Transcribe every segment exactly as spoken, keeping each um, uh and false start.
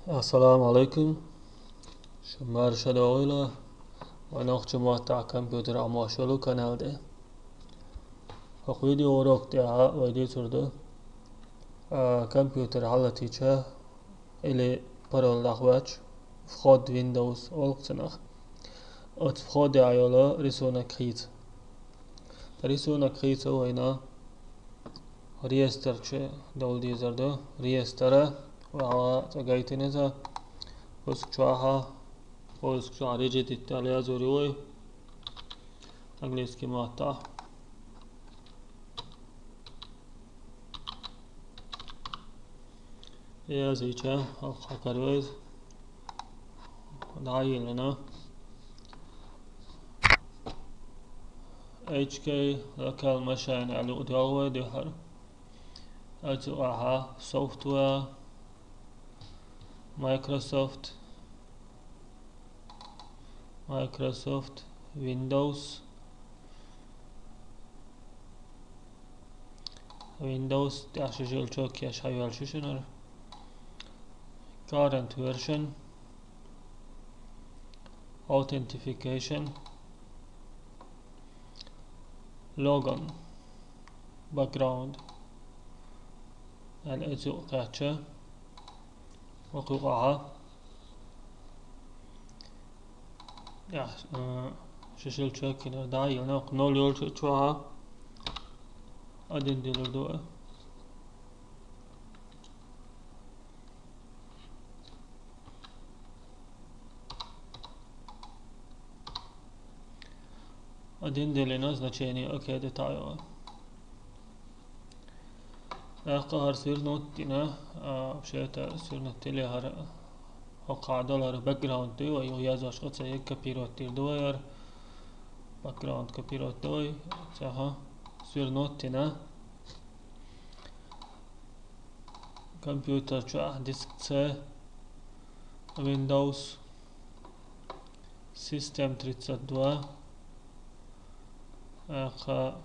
Ассаламу алейкум. Шун марша догӀийла вай нохчийн маттахь компьютер Ӏамош йолу канал тӀе. ХӀокху видеоурок тӀехь вай дуьйцур ду, а, компьютер хьалатийча или пароль дӀахӀоттийча, вход Windows олу цунах. Оцу входехь йолу рисунок хийца. Рисунок хийца вайна реестр чу довла дезар ду. Реестр, вай цӀа гайтина иза. Поиск чохь, поиск чохь Regedit аьлла язйо вай. Английский маттахь. Язйича, хьакхайкхо вай иза. ДӀайиллина. H K Local Machine аьлла юкъа доьлху вай дуьххьара. Оцу юкъахь Software, Microsoft, Microsoft, Windows, Windows тӀехь шишилчок еш хьайоьллуш ю шуна. Current version, authentication, logo, background аьлла оцу юкъа кхаьчча, хӀокху юкъахь, я, э, шишилчок йинарг дӀайиллина, ноль йолчу чохь один диллур ду. Один диллина, значение окей де тайо. ТӀаккха хӀара свернуть дина, а, вообще-то свернуть дилла хӀара хӀокху хьадалара бэкграунд ду вай, юха язъеш къа ца е копировать дийр ду вай хӀара. Бэкграунд копировать ду вай, цхьаьна свернуть дина. Компьютер чохь диск C, Windows, System тридцать два, аха,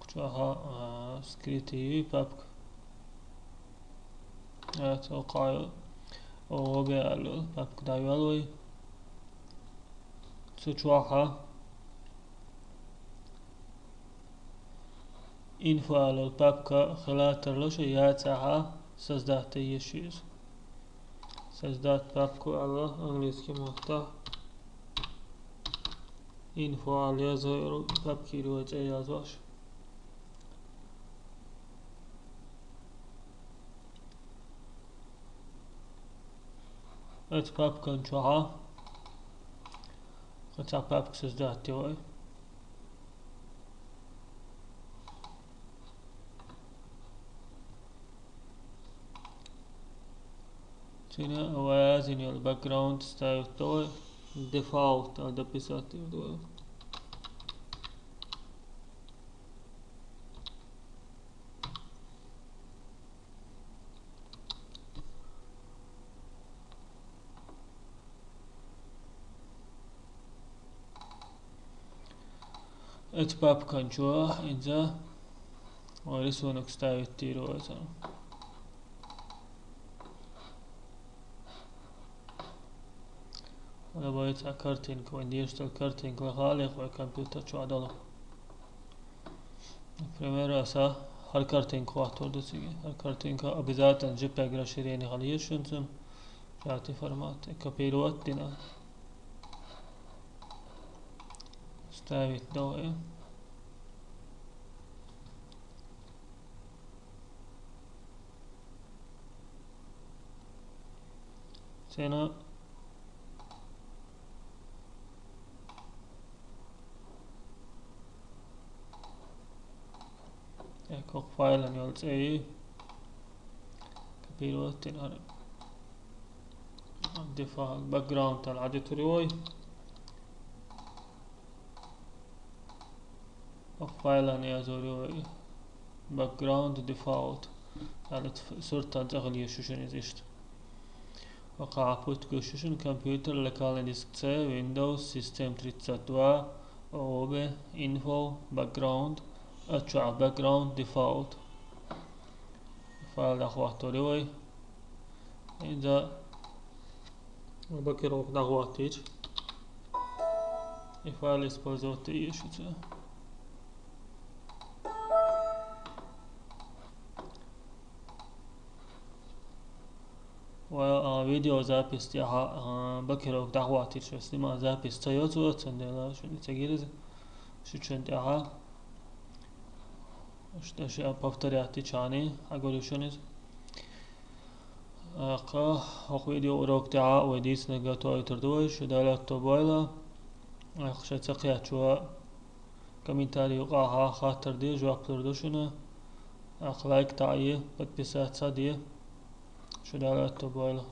чохь, а, скрытый папка. А, цо кхайо, о, бе аьлла, папка дӀайоьллу вай. Цу чохь инфо аьлла папка хила тарлуш, яцахьа создать йиш ю иза. Создать папку аьлла английский маттахь. Инфо аьлла язйо, папкера вай цӀе язъеш. Оцу папкан чохь кхин цхьа папка создать йо вай. Цуьнан вай язйина йолу бэкграунд ставить до вай, дефолт аьлла дописать дийр ду вай. Оцу папкан чу иза вай рисунок ставить дийр ду вай цунах. Вай цхьа картинка, вайн дешнаш долу картинка лаха а лаьа вай компьютер чохь долу. Например, аса хӀара картинка хӀоттор ду цига. ХӀара картинка обязательно JPEG расширение хила еза шуна цунна. Печатный формат, копировать дина. Ставить до вай. Цуьнан Э, кху файлан йолу цӀе ю. Копировать дина хӀара. Дефолт бэкграунд аьлла хьадуьтур ю вай. Кху файлан язйо вай. Background default. Аьлла суртан цӀе хила еза шуна иза иштта. Ваха путт гуш ю шуна компьютер, локальный диск C, Windows, System тридцать два, O O B, Info, Background, а чохь Background Default. Файл дӀахоттор ю вай. ХӀинца блокировка дӀахоттийча, и файл использовать де еза шуца. Вай, а, видеозапись тӀехьа, а, блокировка дӀахоттийча, снимать запись ца йоцу, цундела шуна ца гирза. Шучун тӀехьа. Что ж, я повторять течани, а говорю, что нет. Аха, хӀокху видеоурок тӀехьа вай дийцинарг готовитар ду вай, шу далатто бойла. Аха, ша ца кхечо комментарий юкъахьа хаттар де, жоп лур ду шуна. Аха, лайк таӀе, подписаться де. Шу далатто бойла.